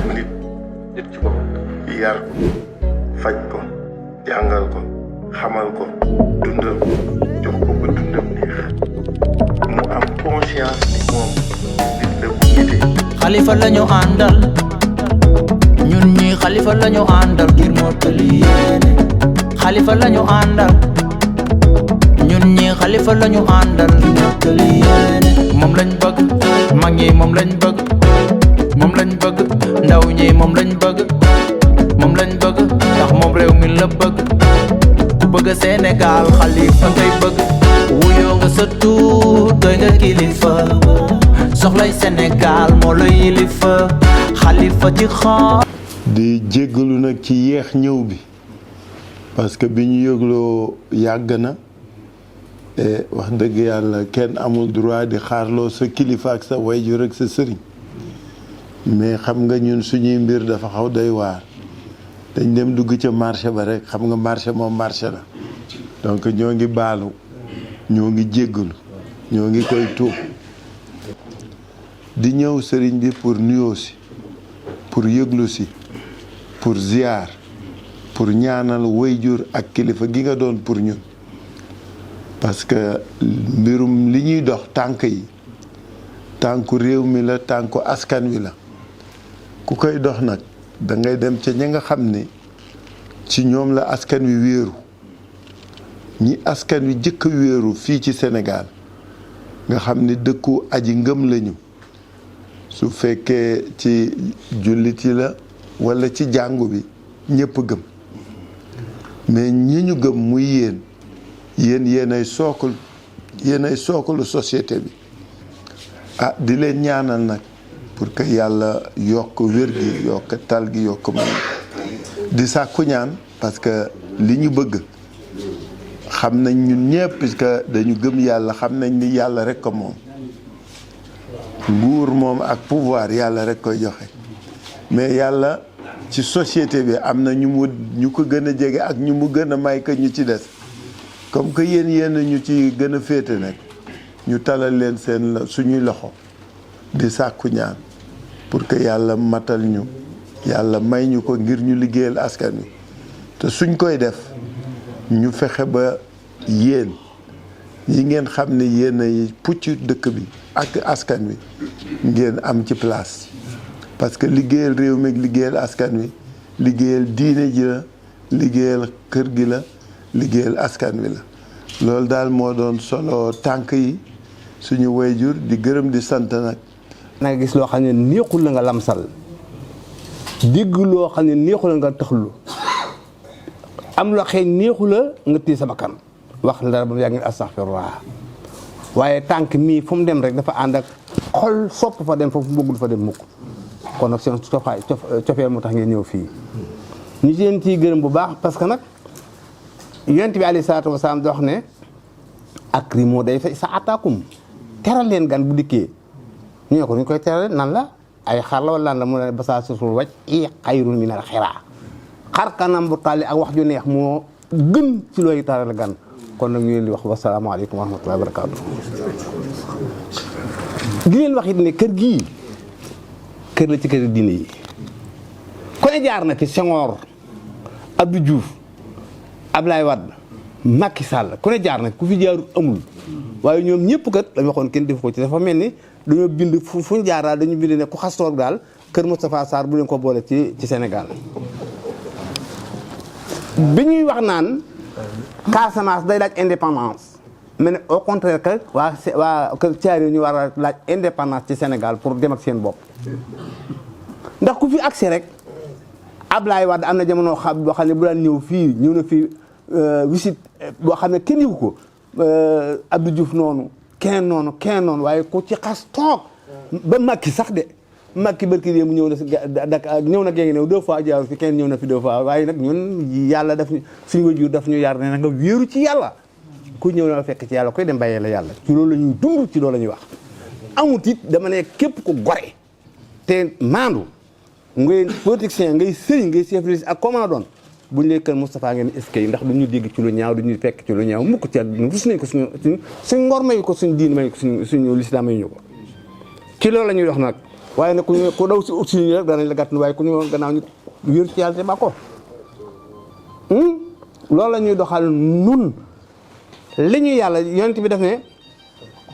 nit ci boppam yar ko faj ko jàngal ko xamal ko dundal jox ko ba dundam neex mu am conscience ni moom nit la bu nite. Xalifa lañu àndal ñun ñi Xalifa lañu àndal ngir mottali yéene. Xalifa lañu àndal ñun ñi Xalifa lañu àndal ngir mottali yéene. moom lañ bëgg mag ñi moom lañ bëgg moom lañ bëgg ndaw ñi moom lañ bëgg moom lañ bëgg ndax moom réew mi la bëgg ku bëgg Sénégal Xalifa ngay bëgg wuyoo nga sa tuut doy nga kilifa soxlay Sénégal moo la yilifa Xalifa ci xaar. di jéggalu nag ci yeex ñëw bi parce que bi ñu yëgloo yàgg na wax dëgg yàlla kenn amul droit di xaarloo sa kilifa ak sa wayjur ak sa sëriñ mais xam nga ñun suñuy mbir dafa xaw day waar dañ dem dugg ca marché ba rek xam nga marché moom marché la donc ñoo ngi baalu ñoo ngi jéggalu ñoo ngi koy tuub di ñëw sëriñ bi pour nuyoo si pour yëglu si pour ziar pour ñaanal wayjur ak kilifa gi nga doon pour ñun parce que mbirum li ñuy dox tànk yi tànku réew mi la tànku askan wi la ku koy dox nag da ngay dem ca ña nga xam ne ci ñoom la askan wi wéeru ñi askan wi jëkk a wéeru fii ci Sénégal nga xam ne dëkku aji ngëm lañu su fekkee ci jullit yi la walla ci jàngu bi ñëpp gëm mais ñi ñu gëm muy yéenay sookalu société bi di leen ñaanal nag pour que yàlla yokk wér gi yokk tal gi yokk man di sàkku ñaan parce que li ñu bëgg xam nañ ñun ñëpp puisque dañu gëm yàlla xam nañ ni yàlla rek ko moom nguur moom ak pouvoir yàlla rek koy joxe mais yàlla ci société bi am na ñu ko gën a jege ak ñu mu gën a may que ñu ci des comme que yéen ñu ci gën a féete nag ñu talal leen suñuy loxo di sàkku ñaan pour que yàlla matal ñu yàlla may ñu ko ngir ñu liggéeyal askan wi te suñ koy def ñu fexe ba yéen yi ngeen xam ne yéen ay pucc dëkk bi ak askan wi ngeen am ci place parce que liggéeyal réew mi ak liggéeyal askan wi liggéeyal diine ji la liggéeyal kër gi la liggéeyal askan wi la loolu daal moo doon solo tànk yi suñu wayjur di gërëm di sant nag. na nga gis loo xam ne neexul la nga lamsal dégg loo xam ne neexul la nga taxlu am loo xëy neexul la nga téye sa bakkan wax la dara ba mu yàgg astaghfirullah waaye tànk mii fu mu dem rek dafa ànd ak xol sopp fa dem foofu bëggul fa dem mukk kon nag seen cofeel moo tax ngeen ñëw fii ñu ci leen ciy gërëm bu baax parce que nag yonent bi alayhi salaatu wasalaam di wax ne akrimu day fa sa ataakum teral leen gan bu dikkee ñu ne ko ñu koy teral nan la ay xar la wala lan la mu ne basaa susul waj i xayrun minal xiraa xar kanam bu tàlli ak wax ju neex moo gën ci looy teral gan kon nag ñu leen di wax wasalaamaaleykum wa rahmatullahi wa barakaatu. di leen wax it ne kër gii kër la ci kër diine yi ku ne jaar na fi Senghor Abdou Diouf Ablaye Wade Macky Sall ku ne jaar na ku fi jaarul amul waaye ñoom ñëpp kat dañu waxoon kenn def ko ci dafa mel ni dañoo bind fu ñu jaar daal dañu bind ne ku xas toog daal kër Moustapha Sarr bu leen ko boole ci Sénégal bi ñuy wax naan Casamance day laaj indépendance mais ne au contraire que waa kër Thiaré ñu war a laaj indépendance ci Sénégal pour dem ak seen bopp ndax ku fi accès rek Ablaye Wade am na jamono boo xam ne bu daan ñëw fii ñëw na fii visite boo xam ne kenn yëgu ko Abdou Diouf noonu keneen noonu waaye ku ci xas toog ba Macky sax de Macky barki dee mu ñëw na Dakar ñëw na gée new 2 fois jaaru fi kenn ñëw na fi 2 fois waaye nag ñun yàlla daf ñu suñu wajur daf ñu yar ne na nga wéeru ci yàlla ku ñëw na fekk ci yàlla koy dem bàyyee la yàlla ci loolu la ñuy dund ci loolu la ñuy wax amut it dama ne képp ku gore te maandu ngay politicien ngay sëriñ ngay chef de ak comment doon bu ñu lay kër Moustapha ngeen eskay ndax du ñu dégg ci lu ñaaw du ñu fekk ci lu ñaaw mukk ci àdduna rus nañ ko suñ ngor mayu ko suñ diin mayu ko suñu lislaam mayu ñu ko ci loolu la ñuy wax nag waaye nag ku daw si ut si rek danañ la gàtt waaye ku ñu gannaaw ñu wér ci yàlla te ba ko loolu la ñuy doxal nun li ñu yàlla yonent bi def ne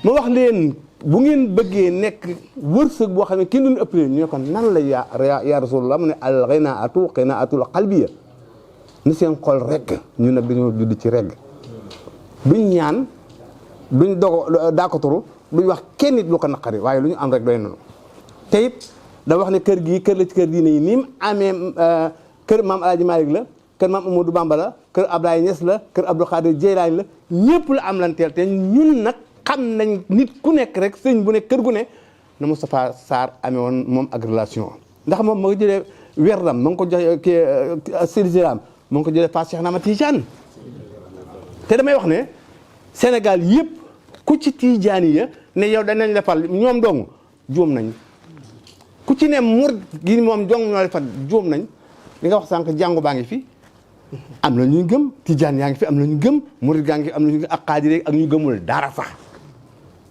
mu wax leen bu ngeen bëggee nekk wërsëg boo xam ne kenn duñu ëpp leen ñu ne ko nan la ya rasulullah mu ne al ghinaatu qinaatul qalbiya ni seen xol regg ñu nag dañoo judd ci regg duñ ñaan duñ dogo daakaturu duñ wax kenn nit lu ko naqari waaye lu ñu am rek doy nañu te it da wax ne kër gii kër la ci kër diine yi ni mu amee kër maam Alaaji Maalik la kër maam Amadou Bamba la kër Abdoulaye Niass la kër Abdou Khadir Jeylaani la ñëpp la am lan teel te ñun nag xam nañ nit ku nekk rek sëñ bu nekk kër gu ne na Moustapha Sarr amee woon moom ak relation ndax moom ma nga jëlee werdam ma nga ko joxe kii silsilaam ma nga ko jëlee Fass Cheikh Nama Tidiane te damay wax ne Sénégal yëpp ku ci Tidiane ya ne yow danañ la fal ñoom dong juum nañ ku ci ne mur gi moom dong ñoo la fal juum nañ li nga wax sànq jàngu baa ngi fi am na ñuy gëm Tidiane yaa ngi fi am na ñu gëm murid gaa ngi fi am na ñu ak xaadir ak ñu gëmul dara sax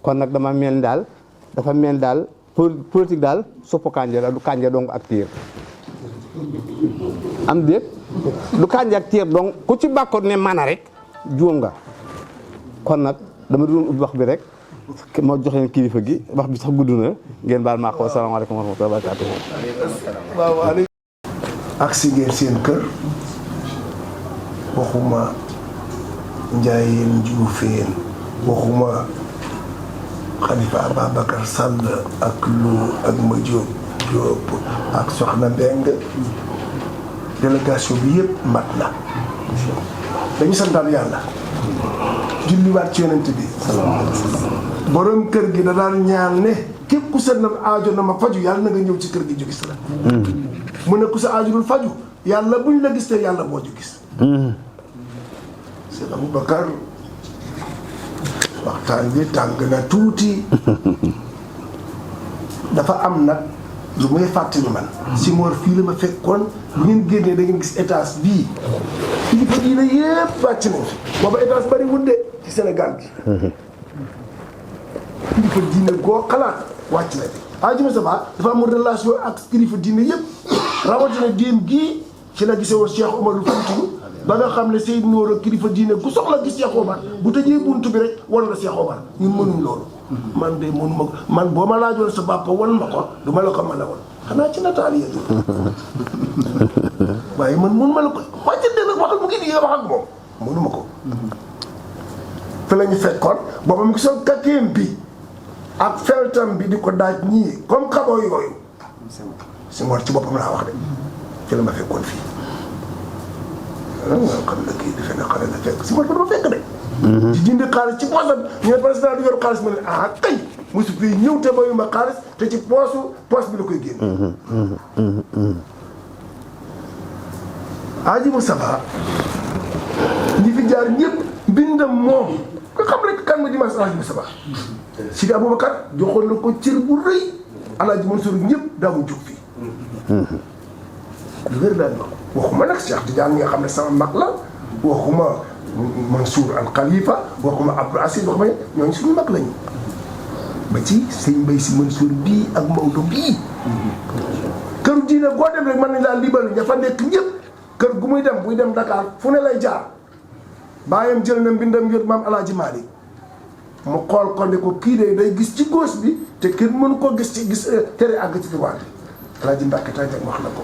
kon nag dafa mel daal politique daal suppu kànja la du kànja dong ak tiir am déet du kànja ak tiir dong ku ci bàkkoon ne mana rek juum nga kon nag dama doon ubbi wax bi rek moo jox leen kilifa gi wax bi sax gudd na ngeen baal maa ko asalaamaaleykum wa rahmatulah barakaatu. waaw ak si ngeen seen kër waxuma Njaayeen Juufeen waxuma Xalifa Ababacar Sall ak Lo ak ma Jóob ak Soxna Mbeng délégation bi yëpp mat na dañu santaat yàlla julliwaat ci yonent bi borom kër gi da daan ñaan ne képp ku sa aajo na ma faju yàlla na nga ñëw ci kër gi ju gis la mu ne ku sa aajo dul faju yàlla buñ la gis te yàlla boo ju gis Seex Aboubacar waxtaan bi tàng na tuuti dafa am nag lu may fàttali man Senghor fii la ma fekkoon bu ngeen génnee da ngeen gis étage bii kilifa diine yëpp wàcc nañ booba étage bari wudde ci Sénégal gi kilifa diine goo xalaat wàcc na bi Hadji Moustapha dafa am relation ak kilifa diine yëpp rawatina déem gii ci la gisee woon Cheikh Omarul Foutiyou ba nga xam ne Seydou Nourou kilifa diine ku soxla gis Cheikh Omar bu tëjee buntu bi rek wan la Cheikh Omar ñun mënuñ loolu man de mënuma ko man boo ma laajoon sa papa wan ma ko du ma la ko mën a wan xanaa ci nataal yi waaye man mënuma la ko wàcce de nag waxal mu ngi di nga wax ak moom mënuma ko fi la ñu fekkoon booba mu ngi sol kakeem bi ak feltam bi di ko daaj ñii comme xaboo yooyu Senghor ci boppam laa wax de fi la ma fekkoon fii xam na kii defe na xale la fekk Senghor fa dama fekk de ci jëndi xaalis ci poosam ñu ne président du yor xaalis ma ne ah kay mosu fii ñëw te bayu ma xaalis te ci poos bi la koy génn Hadji Moustapha ñi fi jaar ñëpp mbindam moom nga xam rek kan ma dimanche Hadji Moustapha Sidi Aboubacar joxoon na ko cër bu rëy Alaaji Mansour ñëpp daawu jóg fii lu wér daal waxuma nag Cheikh Tidiane nga xam ne sama mag la waxuma Mansour al Khalifa waxuma Abdou Aziz waxuma ñooñu suñu mag lañu ba ci sëñ Mbay Si Mansour bii ak Maodo bii këru diine goo dem rek mën nañ laa libal ña fa nekk ñëpp kër gu muy dem buy dem Dakar fu ne lay jaar bàyyam jël na mbindam yot maam Alaaji Maalik mu xool ko ne ko kii de day gis ci gauche bi te kenn mënu ko gis ci gis tere àgg ci droite bi Alaaji Mbàkke Tànjak wax na ko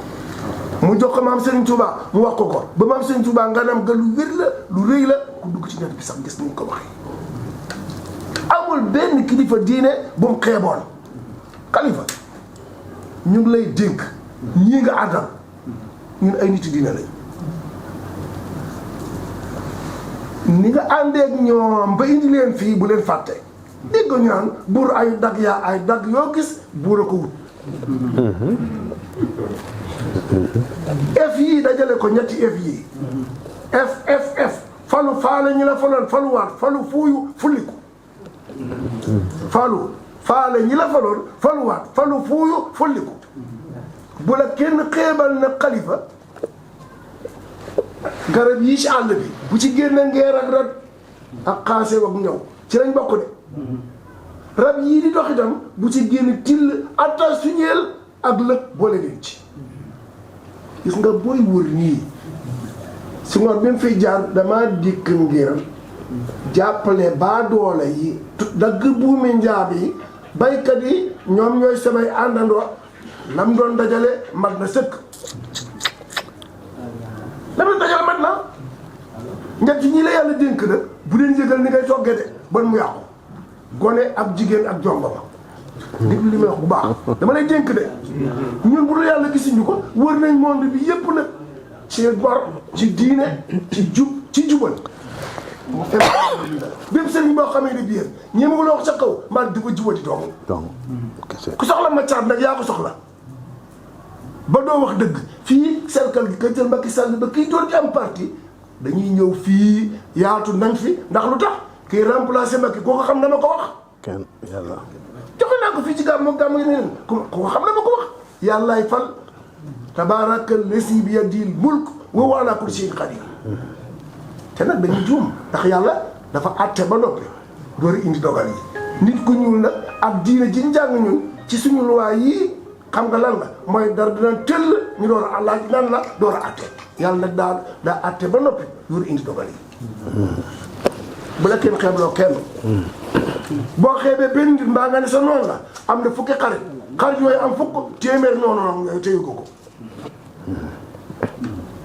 mu jox ko maam Serigne Touba mu wax ko ba maam Serigne Touba nga nam ga lu wér la lu rëy la ku dugg ci net bi sax gis nañ ko waxee amul benn kilifa diine bu mu xeeboon xalifa ñu ngi lay dénk ñii nga àndal ñun ay nit diine lañ ni nga àndeek ñoom ba indi leen fii bu leen fàtte dégg ñu naan buur ay dag yaa ay dag yoo gis buur a ko wut F yii dajale ko ñetti F yii F falu faale ñi la faloon faluwaat falu fuuyu fulliku faale ñi la faloon faluwaat falu fuuyu fulliku bu la kenn xeebal na xalifa garab yii ci àll bi bu ci génne ngeer ak rat ak xaase ak ñëw ci lañ bokk de rab yii di dox itam bu ci génn till atta suñeel ak lëg boole leen ci gis nga booy wër nii si ngoor bi mu fiy jaar dama dikk ngir jàppale baadoole yi dagg buumi njaab yi baykat yi ñoom ñooy samay àndandoo lam doon dajale mat na sëkk lam doon dajale mat na ñett ñi la yàlla dénk na bu leen yëgal ni ngay toggee de ban mu yàqu gone ak jigéen ak jongoma déglu li may wax bu baax dama lay dénk de ñun bu dul yàlla gisuñu ko wër nañ monde bi yépp nag ci gor ci diine ci jub ci jubal bépp sëriñ boo xamee ne biir ñi ma la wax sa kaw man di ko jubati dong ku soxla ma caat nag yaa ko soxla ba doo wax dëgg fii cercle gi ka jël Macky Sall ba kii doon ci am parti dañuy ñëw fii yaatu nañ fi ndax lu tax kii remplacé Macky koo ko xam na ma ko wax kenn yàlla joxe naa ko fii ci gàmmu yi neneen koo ko xam na ma ko wax yàllaay fal tabaraka lesi bi yadil mulk wa huwa ala kulli shay'in qadir te nag dañuy juum ndax yàlla dafa àtte ba noppi door a indi dogal yi nit ku ñuul nag ak diine ji njàng ñun ci suñu loi yii xam nga lan la mooy dara dina tëll ñu door a laaj lan la door a àtte yàlla nag daa àtte ba noppi door a indi dogal yi bu la kenn xeebloo kenn boo xeebee benn nit mbaa nga ne sa noonu la am na fukki xarit yooyu am fukk téeméer noonu la téyu ko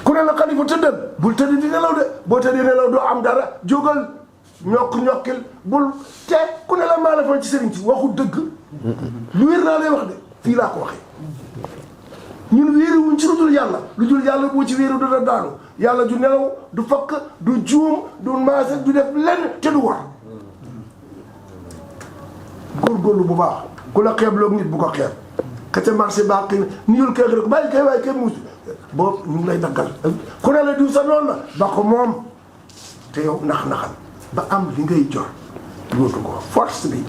ku ne la xalifa tëddal bul tëdd di nelaw de boo tëddee nelaw doo am dara jógal ñokkil bul te ku ne la maa la fa ci sëriñ si waxu dëgg lu wér naa lay wax de fii laa ko waxee ñun wéeruwuñ ci lu dul yàlla boo ci wéeru dana daanu yàlla du nelaw du fakk du juum du maase du def lenn te du war góorgóorlu bu baax ku la xeebloog nit bu ko xeeb ka ca marché baax ki niyul kay rek bàyyi kay waaye kay muus boobu ñu ngi lay daggal ku ne la diw sa noonu la ba ko moom te yow naxal ba am li ngay jor yóotu ko force bi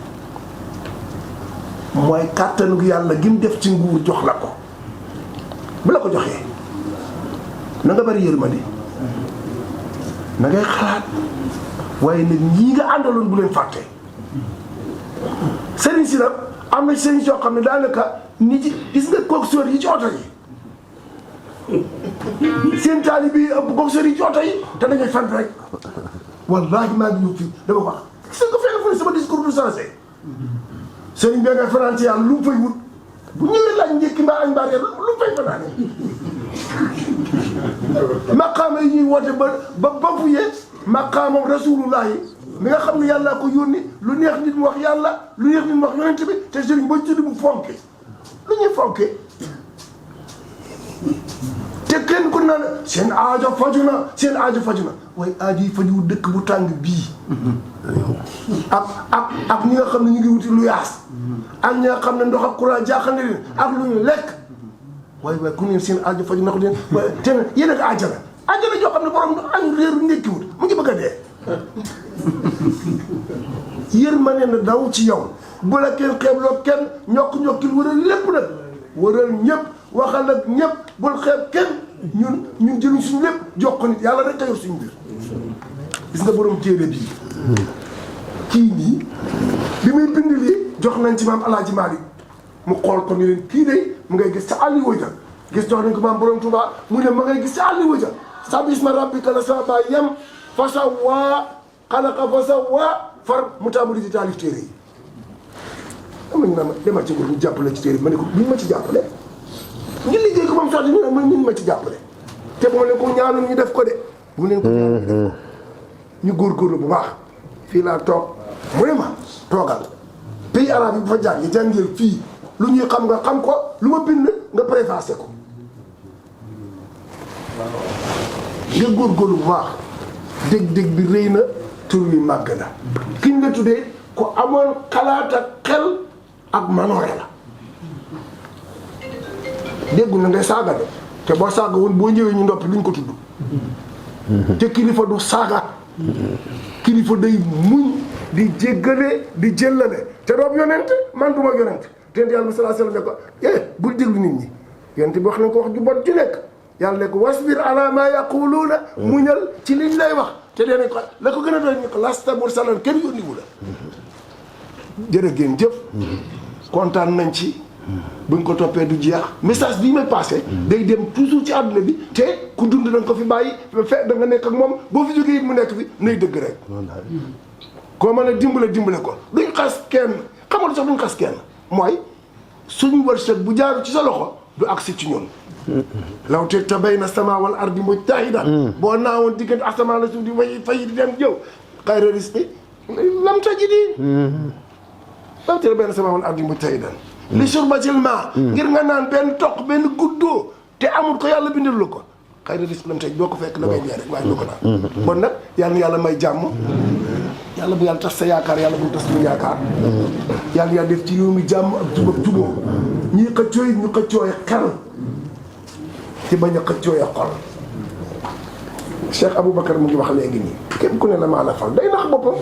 mooy kàttanu yàlla gi mu def ci nguur jox la ko bu la ko joxee na nga bari yërmande na ngay xalaat waaye nag ñii nga àndaloon bu leen fàtte sëriñ si nag am na sëriñ soo xam ne daanaka nit ci gis nga coxeur yi ci oto yi seen taali bi ëpp coxeur yi ci oto yi te dañuy fan rek wallaahi maa ngi ñëw fii dama wax gis nga fekk fa ne sama discours du sensé sëriñ bi nga fanaan ci yàlla lu mu fay wut bu ñëwee laaj njëkki mbaa añ mbaa reer lu mu fay fanaane maqaama yi ñuy woote ba fuyee maqaamam rasulullahi mi nga xam ne yàllaa ko yónni lu neex nit mu wax yàlla lu neex nit mu wax yonent bi te sëriñ boo tudd mu fonke lu ñuy fonke te kenn ku naan seen aajo faju na waaye aajo yi fajuwu dëkk bu tàng bii ak ñi nga xam ne ñu ngi wuti lu yaas ak ñi nga xam ne ndox ak courant jaaxal na leen ak lu ñu lekk waaye ku neen seen aajo faju na ko leen waaye te yéen ak àjjana joo xam ne borom añ réeru ndékkiwut mu ngi bëgg a dee yërmande na daw ci yow bu la kenn xeebloo kenn ñokkil wëral lépp nag wëral ñëpp waxal ak ñëpp bul xeeb kenn ñun jëluñ suñu lépp jox ko nit yàlla rek a yor suñu mbir gis nga borom téere bii kii nii bi muy bind lii jox nañ ci maam Alaaji Maalik mu xool ko ni leen kii de mu ngay gis ca àlli wëja gis jox nañ ko maam borom Tuubaa mu ne ma ngay gis ca àlli wëja sabisma rabbika la sa ba yem fasawaa xalaqa fasawaa far mu tàmbali di taalif téere yi am nañu naan demal ci nguur ñu jàppale ci téere ma ne ko buñ ma ci jàppale ngir liggéey ko moom sotti ñu ne ma ci jàppale te bu ma leen ko ñaanoon ñu def ko de bu leen ko ñaanoon ñu góorgóorlu bu baax fii laa toog mu ne ma toogal pays arabe yi bu fa jàngee jàngeel fii lu ñuy xam nga xam ko lu ma bind nga préfacé ko nga góorgóorlu bu baax dég-dég bi rëy na tur wi màgg na kiñ nga tuddee ku amoon xalaat ak xel ak manoore la déggu na ngay saaga de te boo saaga woon boo ñëwee ñu noppi luñ ko tudd te kilifa du saaga kilifa day muñ di jéggale di jëllale te doomu yonent man du ma yonent te yàlla sallallahu alayhi wasallam ne ko bul déglu nit ñi yonent bi wax nañ ko wax ju bon ju nekk yàlla ne ko wasbir ala ma yaquluuna muñal ci liñ lay wax te dee nañ ko la ko gën a doon ñu ko lasta mursalan kenn yónniwu la jërë ngeen jëf kontaan nañ ci buñ ko toppee du jeex message bii may passé day dem toujours ci àdduna bi te ku dund da nga ko fi bàyyi fe da nga nekk ak moom boo fi jógee it mu nekk fi nay dëgg rek koo mën a dimbale ko duñ xas kenn xamal sax duñ xas kenn mooy suñ wërsëg bu jaaru ci sa loxo du agsi ci ñun law te bayna sama wal ardi mujtahidan boo naawoon diggante asamaan la suuf di fay di dem jëw xayra risqi lam tajidi law te bayna sama wal ardi mujtahidan li surbatil ma ngir nga naan benn toq benn guddoo te amul ko yàlla bindal la ko xayra risqi lam tajidi boo ko fekk la ngay dee rek waaye doo ko naan kon nag yàlla na yàlla may jàmm yàlla bu yàlla tas sa yaakaar yàlla bu tas suñu yaakaar yàlla yàlla def ci réew mi jàmm ak jub ak juboo ñii xëccoo yi ñu xëccooy xel ci bañ a xëccooy xol Cheikh Aboubacar mu ngi wax léegi nii képp ku ne la maa la fal day nax boppam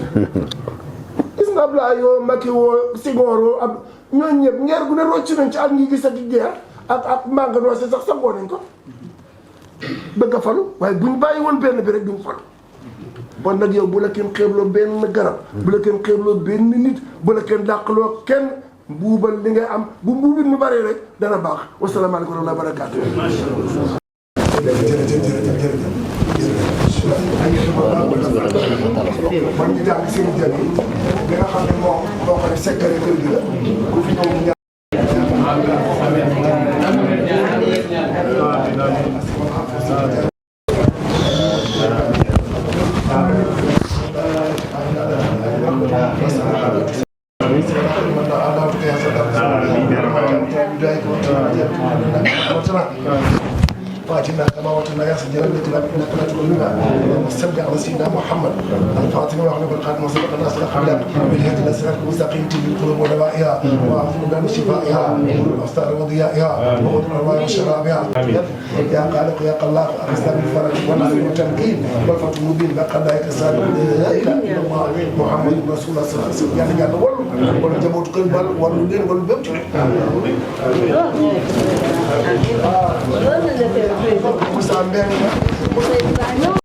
gis nga Abdoulaye yoo Macky woo Senghor woo ab ñooñu ñëpp ngeer gu ne rocc nañ ci ak ñi gis ak guerre ak mànganoo si sax sangoo nañ ko bëgg a falu waaye buñ bàyyi woon benn bi rek duñ falu bon nag yow bu la kenn xeebloo benn garab bu la kenn xeebloo benn nit bu la kenn dàqloo kenn buubal li ngay am bu mbuubit mu bëree rek dana baax wasalaamaaleykum wa rahmatulah barakaatu. man ñu jàng seen jël yi bi nga xam ne moo ko ne secret kër gi la ku fi ñëw ñu فاتنا كما وتنا يا سيدنا انك لا تقولنا وسبح على سيدنا محمد الفاتحه وعلى الخاتم وسبق الناس الحمد بالهدى الاسرار المستقيم في القلوب ودوائها واعظم من شفائها والاستار وضيائها وغض الارواح وشرابها يا خالق يا خلاق اخذنا بالفرج والنصر والتمكين والفتح المبين بقى لا يتسال لا اله الا الله محمد رسول الله صلى الله عليه وسلم يعني قال ولا جابوت قلب ولا دين ولا بيت Moussa Mbengue